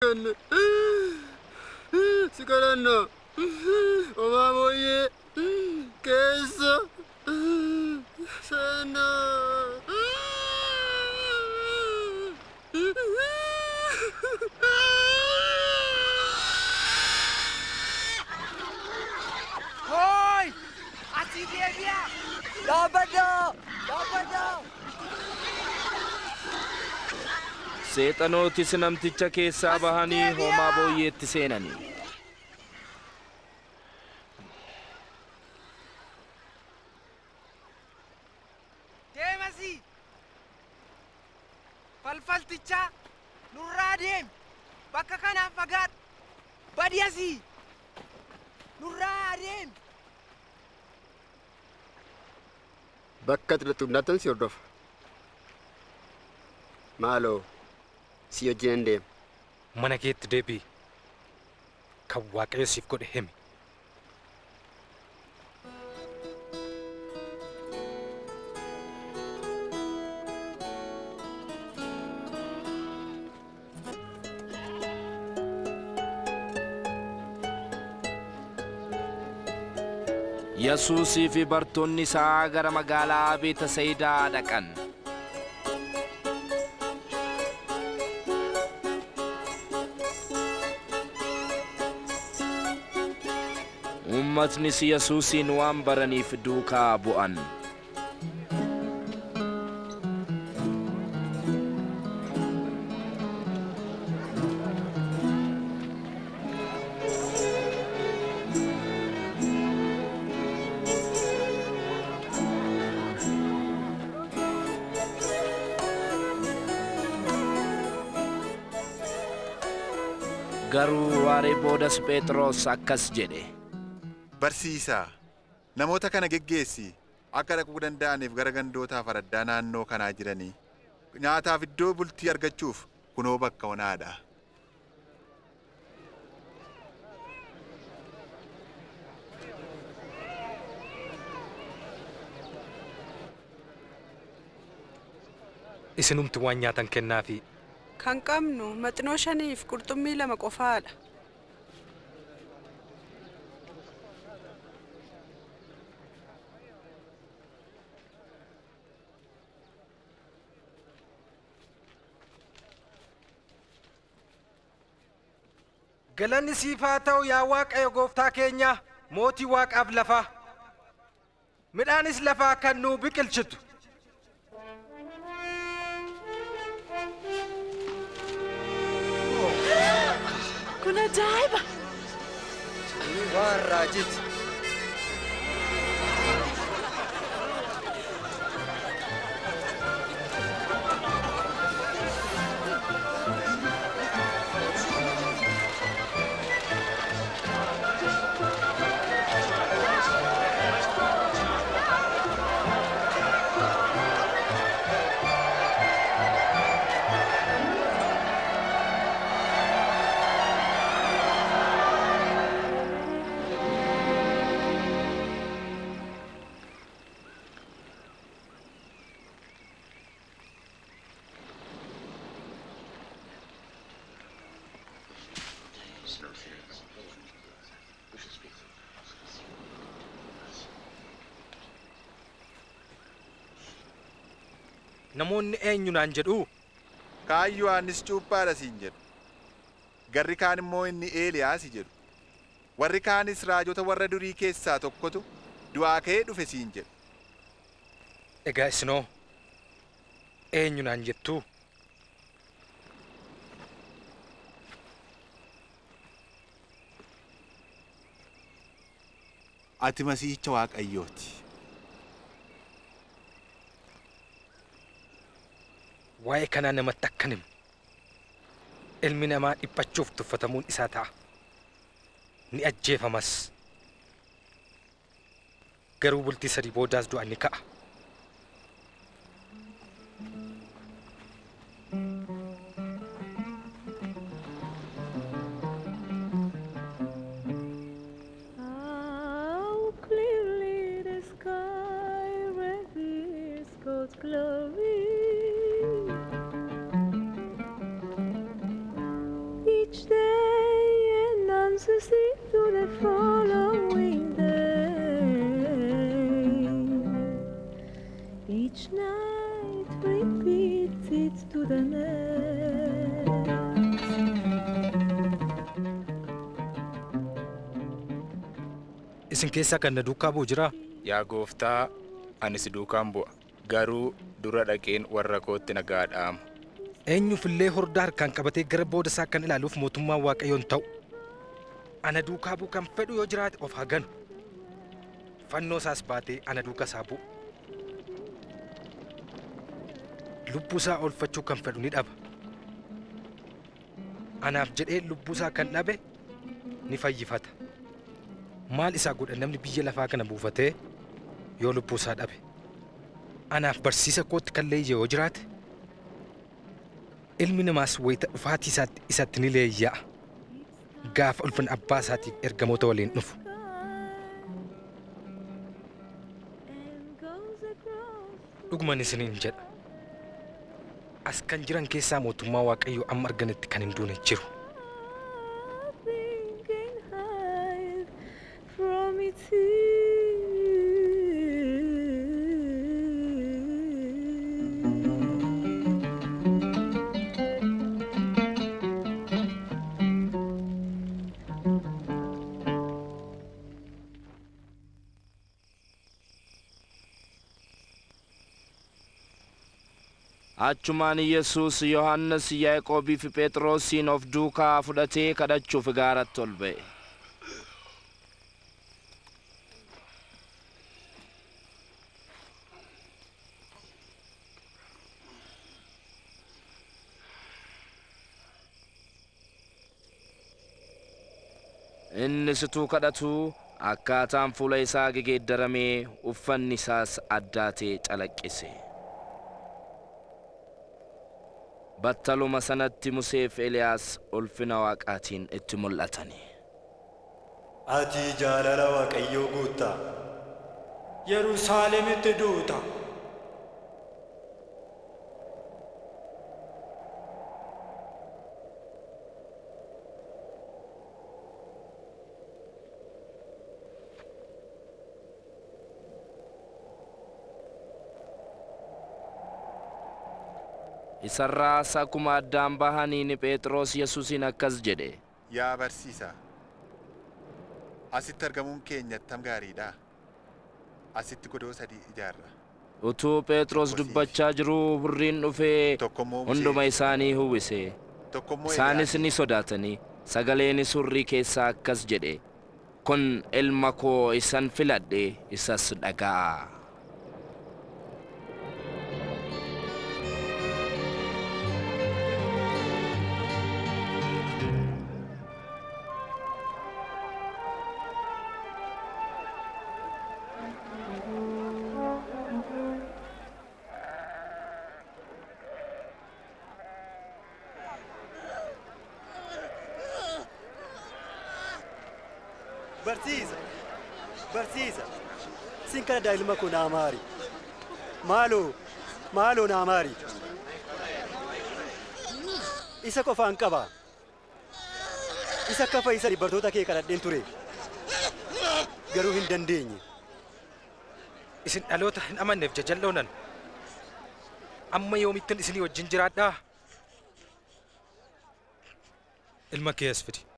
Arganne. Si kadhanna. Homaa booyyee keessa seenaa. Hooy! Asii deebi'aa! Dhaabbadhaa! Dhaabbadhaa! Seexanootis namticha keessaa bahanii hoomaa booyyeetti seenani. Deemasii! Falfaltichaa nurraa deemi! Bakka kanaan fagaadhu! Badi asii! Nurraa deemi! Bakka ati dhaqxu hundaattan si hordofa. Maaloo si wajjin deema. Mana keetti deebi'i. Kan Waaqayyo siif godhe himi. Yesuusii fi bartoonni isaa gara magaalaa Beetasayidaa dhaqan. Uummatnis Yesuusiin waan baraniif duukaa bu'an. Garuu waaree boodas Phexros akkas jedhe. Barsiisaa, namoota kana geggeessi akka dhaquu danda'aniif gara gandootaaf araddaa naannoo kanaa jiranii nyaataaf iddoo bultii argachuuf kunoo bakka onaadha. Isinumti waan nyaatan kennaafii. Kan qabnu maxinoo shaniif qurxummii lama qofaadha. Galanni siif haa ta'u yaa Waaqayyo gooftaa keenya mootii waaqaaf lafaa. Midhaanis lafaa kan nuu biqilchitu. Kun ajaa'iba! Waan raajiti. Namoonni eenyu naan jedhu? Kaan Yohaannis cuuphaadha siin jedhu. Garri kaan immoo inni Eeliyaasi jedhu. Warri kaanis raajota warra durii keessaa tokkotu du'aa ka'ee dhufe siin jedhu. Egaa isinoo eenyu naan jettu? Ati Masiihicha Waaqayyooti. Waa'ee kanaa namatti akkan himu. Ilmi namaa dhiphachuuf tuffatamuun isaa ta'a. Ni ajjeefamas. Garuu bultii sadii boodaas du'a ni ka'a. How clearly the sky reveals God's glory. Each Each day and answers it to the following day. Each night repeats it to the next. Isin keessaa kan na duukaa bu'u jiraa? Yaa gooftaa, ani si duukaan bu'a. Garuu dura dhaqeen warra kootti nagaa dhaama. Eenyuufillee hordaa harkaan qabatee gara booda isaa kan ilaaluuf mootummaan Waaqayyoon ta'u. Ana duukaa bu'u kan fedhu yoo jiraate of haa ganu. Fannoo isaas baatee ana duukaa isaa bu'u. Lubbuu isaa oolfachuu kan fedhu ni dhaba. Anaaf jedhee lubbuu isaa kan dhabe ni fayyifata. Maal isaa godha namni biyya lafaa kana buufatee yoo lubbuu isaa dhabe? Anaaf barsiisa kootti kan leeyye yoo jiraate ilmi namaas wayita dhufaatii isaatti isatti ni leeyya'a. Gaafa ulfina abbaa isaatiif ergamoota waliin dhufu. Dhuguman isiniin jedha. As kan jiran keessaa mootummaa Waaqayyoo amma arganitti kan hin duune jiru. Nothing can hide from its Achumaan Yesuus Yohannis Yaaqoobii fi Phexrosiin of duukaa fudhatee kadhachuuf gaaratti ol ba'e. Innis utuu kadhatuu akkaataan fuula isaa gegeeddaramee uffanni isaas addaatee calaqqise. Battaluma sanatti Musee fi Eeliyaas ulfina Waaqaatiin itti mul'atani. Ati jaalala Waaqayyoo guutta. Yerusaalemitti duuta. Isarraas akkuma addaan bahaniin Phexros Yesuusiin akkas jedhe. Yaa barsiisaa, asitti argamuun keenya attam gaariidha. Asitti godoo sadii ijaarra. Utuu Phexros dubbachaa jiruu hurriin dhufee hunduma isaanii uwwise. Tokkommoo Isaanis ni sodaatanii sagaleenis hurrii keessaa akkas jedhe. Kun ilma koo isan filadhe isas dhaga'aa. Barsiisa! Barsiisa! Sin kana ilma koo naa maari. Maaloo! Maaloo naa maari. Isa qofaan qaba. Isa akka fayyisa bartoota kee kadhadheen ture. Garuu hin dandeenye. Isin dhaloota hin amanneef jajalloonan. Amma yoomittin isinii wajjin jiraadhaa? Ilma kee as fidi.